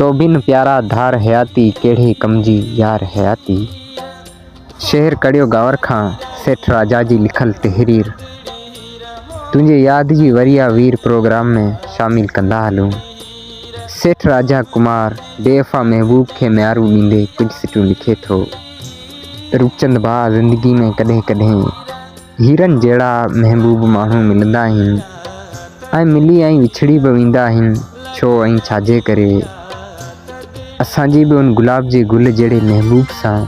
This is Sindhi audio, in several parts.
تو بن پيارا ڌار حياتي ڪهڙي ڪم جي يار حياتي. شهر ڪڙيو گاور کان سيٺ راجا جي لکل تحرير تنهنجي ياد جي وريا وير پروگرام ۾ شامل ڪندا هلون. سيٺ راجا ڪمار بيوفا محبوب کي ميارون ڏيندي ڪجهه سٽون لکي ٿو. روپچند ڀاء زندگي ۾ ڪڏهن ڪڏهن هيرن جهڙا محبوب ماڻهو ملندا آهن ۽ ملي ۽ وڇڙي به ويندا آهن ڇو ۽ ڇاجي ڪري؟ اسان جي به ان گلاب جي گل جهڙي محبوب سان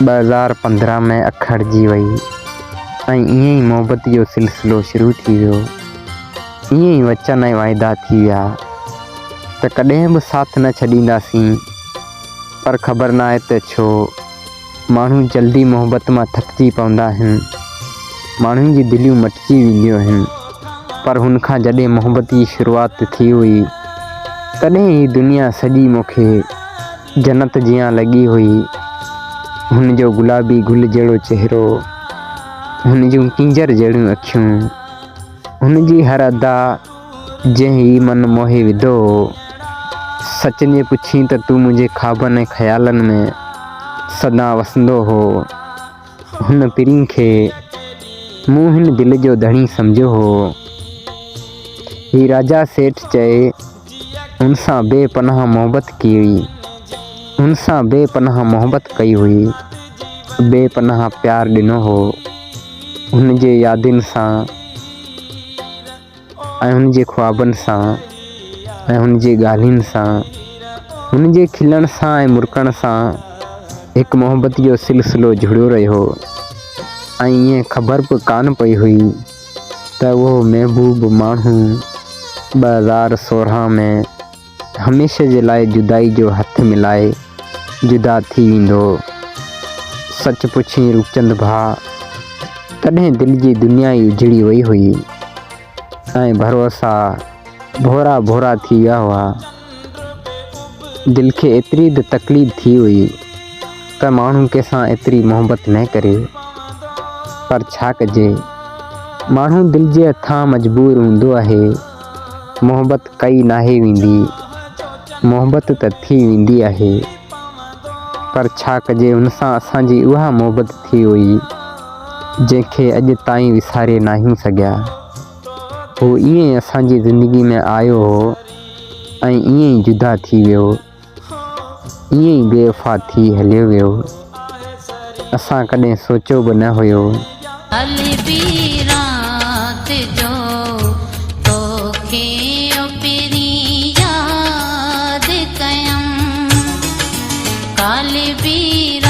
2015 ۾ اک اڙجي وئي ۽ ائين ئي محبت جو سلسلو شروع ٿي ويو ائين ئي وچن ۽ واعدا ٿي ويا ته ڪڏهن به ساٿ نه ڇڏينداسين پر خبر ناهي ته ڇو ماڻهو جلدي محبت مان ٿڪجي پوندا آهن. ماڻهن جي دليون مٽجي وينديون آهن. پر هن کان جڏهن محبت جي شروعات ٿي هئي، تڏهن هي دنيا سڄي مون کي جنت جيان لڳي هئي. هن جو گلابي گل جهڙو چهرو، هن جون ڪينجهر جهڙيون اکيون، هن جي هر ادا، جنهن هي من موهي وڌو هو. سچ جي پڇين ته تون منهنجي خوابن ۽ خيالن ۾ سدا وسندو هو. هن پرين کي مون هن دل جو ڌڻي سمجهيو هو. هي راجا سيٺ چئي هن سان بي پناهه محبت ڪئي هئي. هن سان بي پناهه محبت ڪئي هئي. بي پناهه پيار ڏنو هو. هن جي يادين سان. ۽ هن جي خوابن سان ۽ هن جي ڳالهين سان هن جي کلڻ سان ۽ مرڪڻ سان هڪ محبت جو سلسلو جڙيو رهيو ۽ ائين خبر به ڪانه پئي هئي ته اهو محبوب ماڻهو 2016 ۾ هميشه جي لاء جدائي جو هٿ ملائي جدا ٿي ويندو. سچ پڇين روپچند ڀاء، تڏهن دل جي دنيا ئي اجڙي وئي هئي ۽ ڀروسا ڀورا ڀورا ٿي ويا هئا. دل کي ايتري به تڪليف ٿي هئي ته ماڻهو ڪنهن سان ايتري محبت نه ڪري. پر ڇا ڪجي، ماڻهو دل جي هٿان مجبور هوندو آهي. محبت ڪئي ناهي ويندي، محبت ته ٿي ويندي آهي. پر ڇا ڪجي هن سان اسان جي اها محبت ٿي هئي، جنهن کي اڄ تائين وساري ناهيون سگهيا. هو ائين ئي اسان جي زندگي ۾ آيو هو ۽ ائين ئي جدا ٿي ويو. ائين ئي بي وفا ٿي هليو ويو. اسان ڪڏهن سوچيو به نه هيو. هلي به رات جو توکي او پرين ياد ڪيم. ڪالهه به.